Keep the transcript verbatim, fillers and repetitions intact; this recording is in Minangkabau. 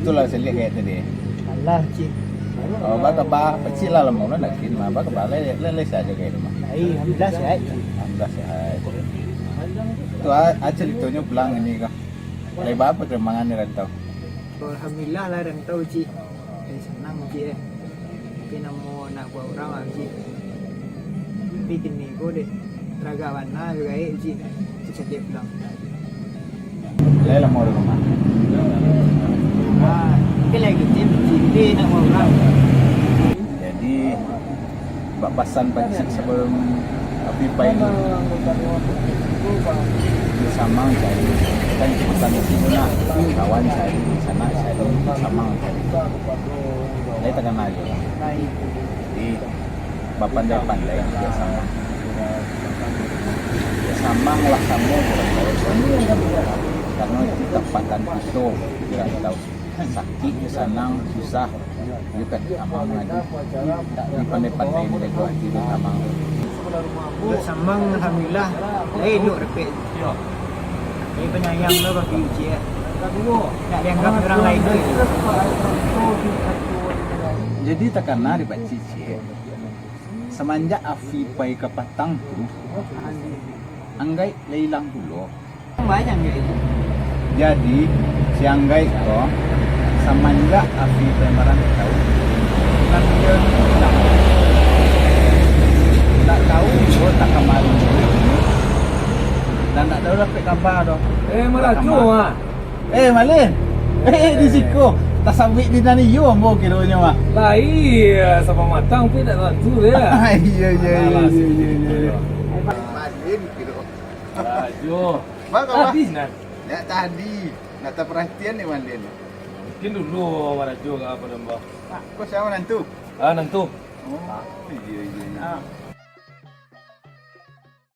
Itulah saya lihat kayak tadi. Alah, Cik. Oh, baa kaba, pacik lah lamo lah, nakin mah. Baa kaba, lai, lai, lai sajo kayak rumah. Ai, alhamdulillah sehat, Cik. Alhamdulillah sehat. Tu a, a caritonyo pulang ini kah? Lai baa perkembangan di rantau? Alhamdulillah lah rantau, Cik. Lai sanang, Cik, eh. Tapi namo nak buek urang lah, Cik. Tapi kini ko dek, taragak bana jo gaek, Cik. Cik caliak pulang. Lai lamo di rumah? Ah, mungkin lai kecil, Cik. Tapi nak buek urang. Jadi, bak pasan pacik sabalum Afi pai tu, di Samang cari, kan di pasan pacik tu nah, kawan cari, sanak cari, Samang cari. Lai takana juo. Jadi, bapandai-pandai di Samang. Samang lah samo jo rantau. Karano itu tampatan kito di rantau. Sakik, sanang, susah, iyo kan, Samang mangadu. Tapi pandai-pandai manjago ati di Samang. Untuak Samang, alhamdulillah, lai elok dapek. Lai panyayang lo bagi Uci, eh. Nak dianggap urang lain tu. Jadi takana di Pakcik, Cik, samanjak Afi pai ka Patang tu, Anggaik lai ilang pulo. Banyak Anggaik tu. Jadi, si Anggaik ko, samanjak Afi pai marantau, kan inyo ilang. Ndak tahu juo antah ka ma. Dan ndak tahu dapek kaba doh. Eh, marajo, ah. Eh, Malin. Eh, di siko. Tasabuik di nan iyo ambo kironyo, mah. Lah, iyo, sapamatang pun indak tantu, yo. Iyo, iyo, iyo, Alah, iyo, iyo, iyo. Malin kiro. Marajo. Baa kaba? Tadi, Nan. Yo, tadi. Ndak taparatian ni, Malin. Mungkin dulu marajo ka apo nambah. Ko sia, manantu? Ah, nantu. Oh, iyo, iyo, iyo. Ah.